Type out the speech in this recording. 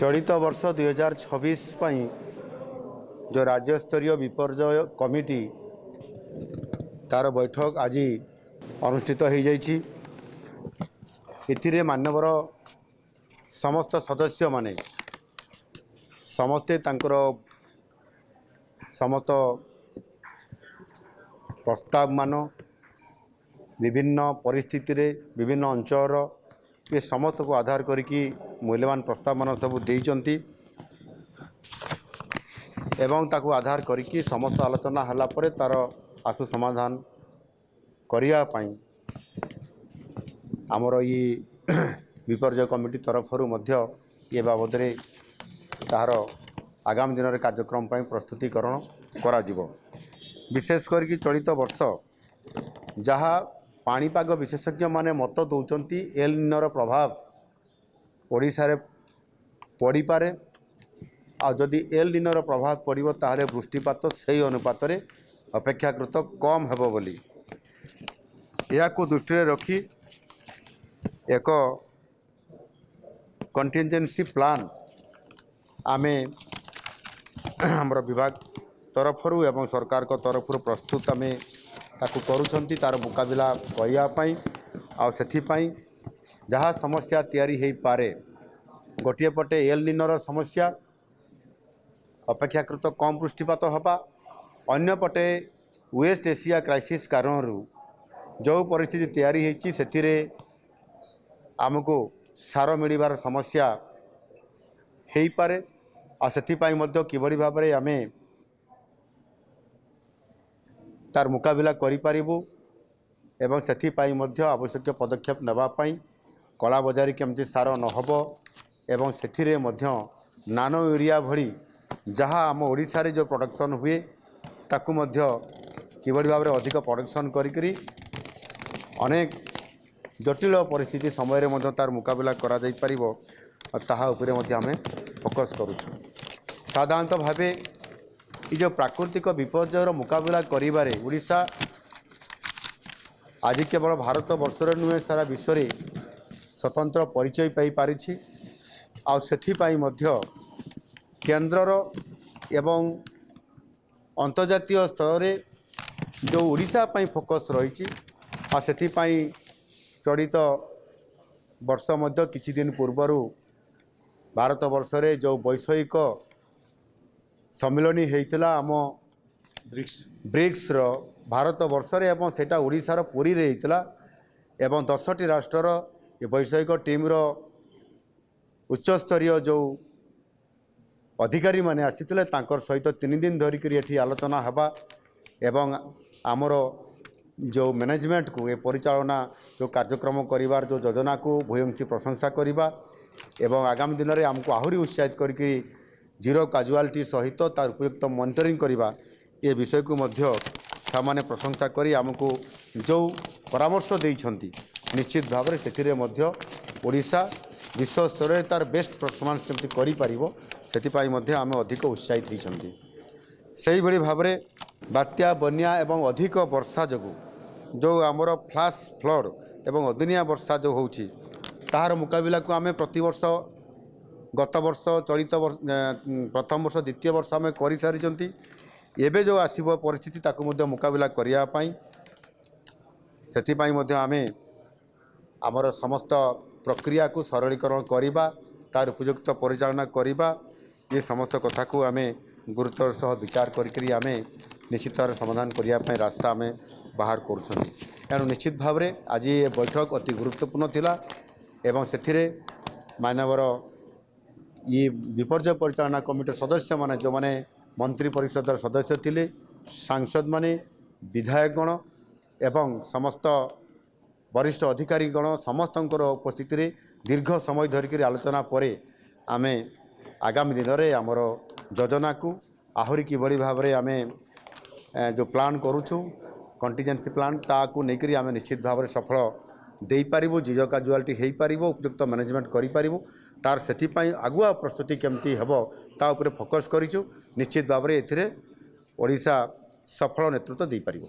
ଚଳିତ ବର୍ଷ 2026 ପାଇଁ ଯେଉଁ ରାଜ୍ୟସ୍ତରୀୟ ବିପର୍ଯ୍ୟୟ କମିଟି, ତାର ବୈଠକ ଆଜି ଅନୁଷ୍ଠିତ ହୋଇଯାଇଛି। ଏଥିରେ ମାନ୍ୟବର ସମସ୍ତ ସଦସ୍ୟମାନେ ସମସ୍ତେ ତାଙ୍କର ସମସ୍ତ ପ୍ରସ୍ତାବମାନ, ବିଭିନ୍ନ ପରିସ୍ଥିତିରେ ବିଭିନ୍ନ ଅଞ୍ଚଳର ଏ ସମସ୍ତକୁ ଆଧାର କରିକି ମୂଲ୍ୟବାନ ପ୍ରସ୍ତାବମାନ ସବୁ ଦେଇଛନ୍ତି ଏବଂ ତାକୁ ଆଧାର କରିକି ସମସ୍ତ ଆଲୋଚନା ହେଲା ପରେ ତା'ର ଆଶୁ ସମାଧାନ କରିବା ପାଇଁ ଆମର ଏଇ ବିପର୍ଯ୍ୟୟ କମିଟି ତରଫରୁ ମଧ୍ୟ ଏ ବାବଦରେ ତାହାର ଆଗାମୀ ଦିନରେ କାର୍ଯ୍ୟକ୍ରମ ପାଇଁ ପ୍ରସ୍ତୁତିକରଣ କରାଯିବ। ବିଶେଷ କରିକି ଚଳିତ ବର୍ଷ ଯାହା ପାଣିପାଗ ବିଶେଷଜ୍ଞମାନେ ମତ ଦେଉଛନ୍ତି, ଏଲ୍ ନିନୋର ପ୍ରଭାବ ଓଡ଼ିଶାରେ ପଡ଼ିପାରେ। ଆଉ ଯଦି ଏଲ୍ ନିନୋର ପ୍ରଭାବ ପଡ଼ିବ, ତାହେଲେ ବୃଷ୍ଟିପାତ ସେହି ଅନୁପାତରେ ଅପେକ୍ଷାକୃତ କମ୍ ହେବ ବୋଲି। ଏହାକୁ ଦୃଷ୍ଟିରେ ରଖି ଏକ କଣ୍ଟିନଜେନ୍ସି ପ୍ଲାନ୍ ଆମେ ଆମର ବିଭାଗ ତରଫରୁ ଏବଂ ସରକାରଙ୍କ ତରଫରୁ ପ୍ରସ୍ତୁତ ଆମେ ତାକୁ କରୁଛନ୍ତି, ତା'ର ମୁକାବିଲା କରିବା ପାଇଁ। ଆଉ ସେଥିପାଇଁ ଯାହା ସମସ୍ୟା ତିଆରି ହୋଇପାରେ, ଗୋଟିଏ ପଟେ ଏଲ୍ ନିନୋର ସମସ୍ୟା, ଅପେକ୍ଷାକୃତ କମ୍ ବୃଷ୍ଟିପାତ ହେବା, ଅନ୍ୟପଟେ ୱେଷ୍ଟ ଏସିଆ କ୍ରାଇସିସ୍ କାରଣରୁ ଯେଉଁ ପରିସ୍ଥିତି ତିଆରି ହୋଇଛି, ସେଥିରେ ଆମକୁ ସାର ମିଳିବାର ସମସ୍ୟା ହେଇପାରେ। ଆଉ ସେଥିପାଇଁ ମଧ୍ୟ କିଭଳି ଭାବରେ ଆମେ ତାର ମୁକାବିଲା କରିପାରିବୁ ଏବଂ ସେଥିପାଇଁ ମଧ୍ୟ ଆବଶ୍ୟକୀୟ ପଦକ୍ଷେପ ନେବା ପାଇଁ, କଳାବଜାରୀ କେମିତି ସାର ନ ହେବ ଏବଂ ସେଥିରେ ମଧ୍ୟ ନାନୋ ୟୁରିଆ ଭଳି ଯାହା ଆମ ଓଡ଼ିଶାରେ ଯେଉଁ ପ୍ରଡ଼କ୍ସନ୍ ହୁଏ, ତାକୁ ମଧ୍ୟ କିଭଳି ଭାବରେ ଅଧିକ ପ୍ରଡ଼କ୍ସନ୍ କରିକରି ଅନେକ ଜଟିଳ ପରିସ୍ଥିତି ସମୟରେ ମଧ୍ୟ ତାର ମୁକାବିଲା କରାଯାଇପାରିବ, ଆଉ ତାହା ଉପରେ ମଧ୍ୟ ଆମେ ଫୋକସ୍ କରୁଛୁ। ସାଧାରଣତଃ ଭାବେ ଏ ଯେଉଁ ପ୍ରାକୃତିକ ବିପର୍ଯ୍ୟୟର ମୁକାବିଲା କରିବାରେ ଓଡ଼ିଶା ଆଜି କେବଳ ଭାରତ ବର୍ଷରେ ନୁହେଁ, ସାରା ବିଶ୍ୱରେ ସ୍ୱତନ୍ତ୍ର ପରିଚୟ ପାଇପାରିଛି। ଆଉ ସେଥିପାଇଁ ମଧ୍ୟ କେନ୍ଦ୍ରର ଏବଂ ଅନ୍ତର୍ଜାତୀୟ ସ୍ତରରେ ଯେଉଁ ଓଡ଼ିଶା ପାଇଁ ଫୋକସ୍ ରହିଛି, ଆଉ ସେଥିପାଇଁ ଚଳିତ ବର୍ଷ ମଧ୍ୟ କିଛି ଦିନ ପୂର୍ବରୁ ଭାରତ ବର୍ଷରେ ଯେଉଁ ବୈଷୟିକ ସମ୍ମିଳନୀ ହେଇଥିଲା ଆମ ବ୍ରିକ୍ସ, ବ୍ରିକ୍ସର ଭାରତ ବର୍ଷରେ ଏବଂ ସେଇଟା ଓଡ଼ିଶାର ପୁରୀରେ ହେଇଥିଲା ଏବଂ 10ଟି ରାଷ୍ଟ୍ରର ଏ ବୈଷୟିକ ଟିମ୍ର ଉଚ୍ଚସ୍ତରୀୟ ଯେଉଁ ଅଧିକାରୀମାନେ ଆସିଥିଲେ, ତାଙ୍କର ସହିତ 3 ଦିନ ଧରିକରି ଏଠି ଆଲୋଚନା ହେବା ଏବଂ ଆମର ଯେଉଁ ମ୍ୟାନେଜମେଣ୍ଟକୁ ଏ ପରିଚାଳନା ଯେଉଁ କାର୍ଯ୍ୟକ୍ରମ କରିବାର ଯେଉଁ ଯୋଜନାକୁ ଭୂୟସୀ ପ୍ରଶଂସା କରିବା ଏବଂ ଆଗାମୀ ଦିନରେ ଆମକୁ ଆହୁରି ଉତ୍ସାହିତ କରିକି ଜିରୋ କାଜୁଆଲିଟି ସହିତ ତାର ଉପଯୁକ୍ତ ମନିଟରିଂ କରିବା, ଏ ବିଷୟକୁ ମଧ୍ୟ ସେମାନେ ପ୍ରଶଂସା କରି ଆମକୁ ଯେଉଁ ପରାମର୍ଶ ଦେଇଛନ୍ତି, ନିଶ୍ଚିତ ଭାବରେ ସେଥିରେ ମଧ୍ୟ ଓଡ଼ିଶା ବିଶ୍ୱ ସ୍ତରରେ ତାର ବେଷ୍ଟ ପରଫର୍ମାନ୍ସ କେମିତି କରିପାରିବ, ସେଥିପାଇଁ ମଧ୍ୟ ଆମେ ଅଧିକ ଉତ୍ସାହିତ ହେଇଛନ୍ତି। ସେଇଭଳି ଭାବରେ ବାତ୍ୟା, ବନ୍ୟା ଏବଂ ଅଧିକ ବର୍ଷା ଯୋଗୁଁ ଯେଉଁ ଆମର ଫ୍ଲାସ୍ ଫ୍ଲଡ଼୍ ଏବଂ ଅଦିନିଆ ବର୍ଷା ଯେଉଁ ହେଉଛି, ତାହାର ମୁକାବିଲାକୁ ଆମେ ପ୍ରତିବର୍ଷ, ଗତ ବର୍ଷ, ଚଳିତ ବର୍ଷ, ପ୍ରଥମ ବର୍ଷ, ଦ୍ୱିତୀୟ ବର୍ଷ ଆମେ କରିସାରିଛନ୍ତି। ଏବେ ଯେଉଁ ଆସିବ ପରିସ୍ଥିତି, ତାକୁ ମଧ୍ୟ ମୁକାବିଲା କରିବା ପାଇଁ ସେଥିପାଇଁ ମଧ୍ୟ ଆମେ ଆମର ସମସ୍ତ ପ୍ରକ୍ରିୟାକୁ ସରଳୀକରଣ କରିବା, ତାର ଉପଯୁକ୍ତ ପରିଚାଳନା କରିବା, ଏ ସମସ୍ତ କଥାକୁ ଆମେ ଗୁରୁତ୍ୱର ସହ ବିଚାର କରିକରି ଆମେ ନିଶ୍ଚିତ ଭାବରେ ସମାଧାନ କରିବା ପାଇଁ ରାସ୍ତା ଆମେ ବାହାର କରୁଛନ୍ତି। ତେଣୁ ନିଶ୍ଚିତ ଭାବରେ ଆଜି ଏ ବୈଠକ ଅତି ଗୁରୁତ୍ୱପୂର୍ଣ୍ଣ ଥିଲା ଏବଂ ସେଥିରେ ମାନ୍ୟବର ଇଏ ବିପର୍ଯ୍ୟୟ ପରିଚାଳନା କମିଟିର ସଦସ୍ୟମାନେ, ଯେଉଁମାନେ ମନ୍ତ୍ରୀ ପରିଷଦର ସଦସ୍ୟ ଥିଲେ, ସାଂସଦମାନେ, ବିଧାୟକଗଣ ଏବଂ ସମସ୍ତ ବରିଷ୍ଠ ଅଧିକାରୀଗଣ, ସମସ୍ତଙ୍କର ଉପସ୍ଥିତିରେ ଦୀର୍ଘ ସମୟ ଧରିକରି ଆଲୋଚନା ପରେ ଆମେ ଆଗାମୀ ଦିନରେ ଆମର ଯୋଜନାକୁ ଆହୁରି କିଭଳି ଭାବରେ ଆମେ ଯେଉଁ ପ୍ଲାନ୍ କରୁଛୁ, କଣ୍ଟିଜେନ୍ସି ପ୍ଲାନ୍, ତାକୁ ନେଇକରି ଆମେ ନିଶ୍ଚିତ ଭାବରେ ସଫଳ ଦେଇପାରିବୁ, ଜିରୋ କାଜୁଆଲିଟି ହେଇପାରିବ, ଉପଯୁକ୍ତ ମ୍ୟାନେଜମେଣ୍ଟ କରିପାରିବୁ, ତାର ସେଥିପାଇଁ ଆଗୁଆ ପ୍ରସ୍ତୁତି କେମିତି ହେବ, ତା ଉପରେ ଫୋକସ୍ କରିଛୁ। ନିଶ୍ଚିତ ଭାବରେ ଏଥିରେ ଓଡ଼ିଶା ସଫଳ ନେତୃତ୍ୱ ଦେଇପାରିବ।